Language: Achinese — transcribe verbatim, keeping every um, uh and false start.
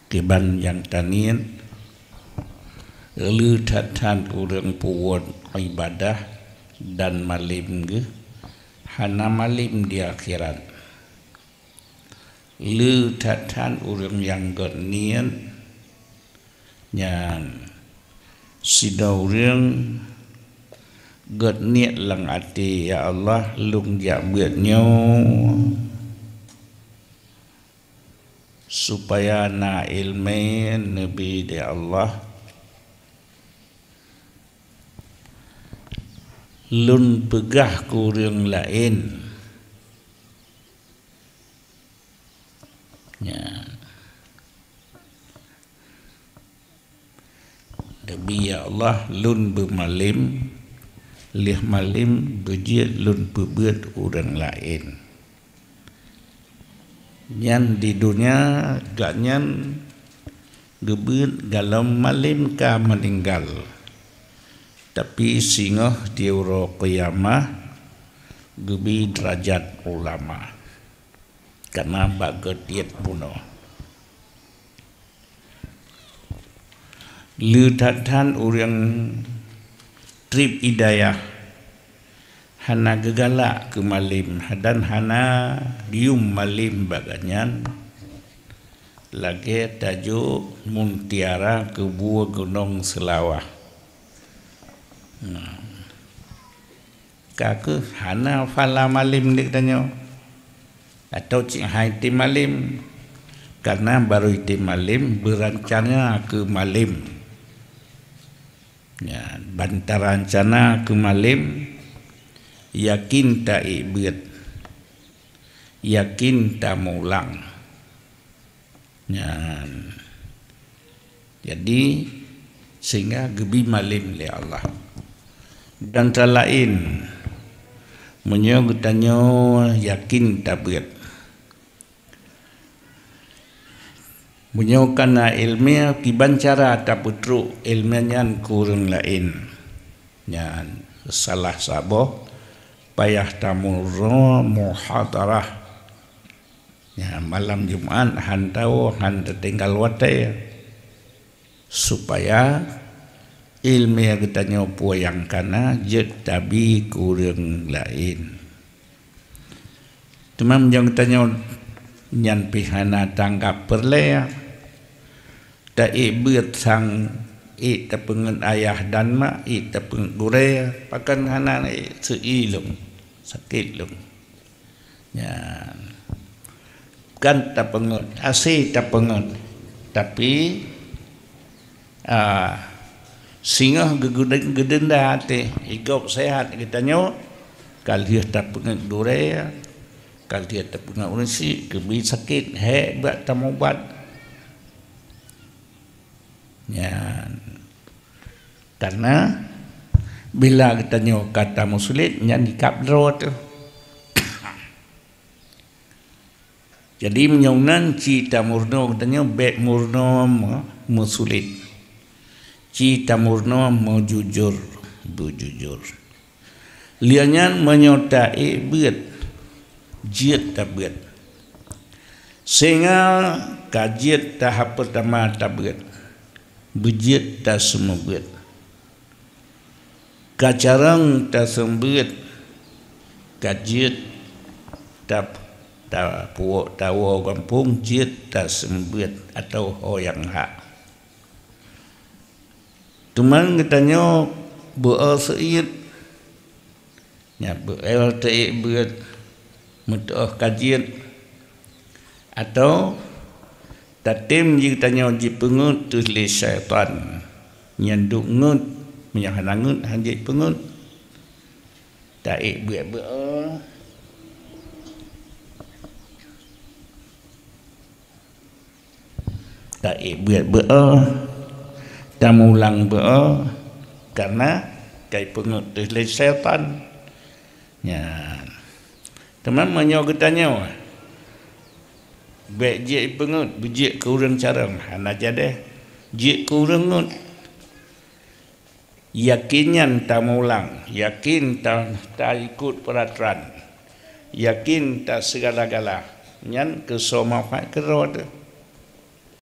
Kiban nyang taniet, le that-that ureuëng peubuet ibadah dan malem geuh hana malem di akhirat. Le that-that ureuëng nyang gét niet nyan, sidroe ureuëng gét niet lam até, "Ya Allah, lôn jak beuet nyoe supaya na iéleumé neubi di Allah, lôn peugah keu ureuëng laén." Nyan. Neubi, "Ya Allah, lôn beumalem, lheueh malem beujeuet lôn peubeuet ureuëng laén." Nyan di donya gobnyan geubeuet gohlom malem ka meuninggai, tapi singoh di uroe kiamah geubi deurajat ulama. Kana bak gét niet bunoe. Le that-that ureuëng treb i dayah hana geugalak keu malem dan hana geuyue malem bak gobnyan, lagée tajok mutiara keu bue gunong Seulawah. Nah. Ka kheueh hana phala malem di geutanyoe, atawa cit han item malem, karna barô item malem beurancana keu malem. Nyan, ban tarancana keu malem, yakin taék beuet, yakin tamulang. Nyan. Jadi, sehingga geubi malem lé Allah. Dan cara laén, meunyoe geutanyoe yakin tabeuet, meunyoe kana iéleumé, kiban cara tapeutrok iéleumé nyan keu ureuëng laén. Nyan salah saboh payah tameurunoe muhadarah. Ya, malam Jumat han tawoe, han tatinggai watée, supaya iéleumé geutanyoe peue nyang kana jeuet tabi keu ureuëng laén. Teuma meunyoe geutanyoe nyan pih hana tanggap peureulée, taék beuet sang ék tapeungeut ayah dan mak, ék tapeungeut gurée, pakon hana ék seu-i lôn, sakét lôn. Nyan. Kan tapeungeut, asie tapeungeut, tapi, ah, singoh geudeunda até, i gob seuhat geutanyoe, ka lheueh tapeungeut gurée, ka lheueh tapeungeut ureuëng syiek, geubi sakét, hék bak tamubat. Nyan. Karna bila geutanyoe ka tameusulet, nyan jikab droe teuh. Jadi, meunyoe nan ci tameurunoe geutanyoe, bék meurunoe me-, meusulet. Ci tameurunoe meujujur, beujujur. Lheueh nyan meunyoe taék beuet, jeuet tabeuet. Singoh ka jeuet tahap peurtama tabeuet, beujeuet taseumeubeuet. Ka carông taseumeubeuet, ka jeuet tap-, tapuwoe tawoe gampông jeuet taseumeubeuet atawa ho nyang hak. Teuma geutanyoe beu-o seuiet, nyan beu-o taék beuet, meutuoh ka jeuet, atawa tatem jih geutanyoe jipeungeut teuh lé syaitan, nyan duek ngeut, meunyoe hana ngeut han jeuet peungeut, taék beuet beu-o. Taék beuet beu-o, tamulang beu-o, karna ka jipeungeut teuh lé syaitan. Nyan. Teuma meunyoe geutanyoe, bék jeuet jipeungeut, beujeuet keu ureuëng carông, hana jadeh, jeuet keu ureuëng ngeut. Yakin nyan tamulang, yakin ta-, taikot peuratoran, yakin tasegala-gala, nyan keu soe manfaat keudroe teuh.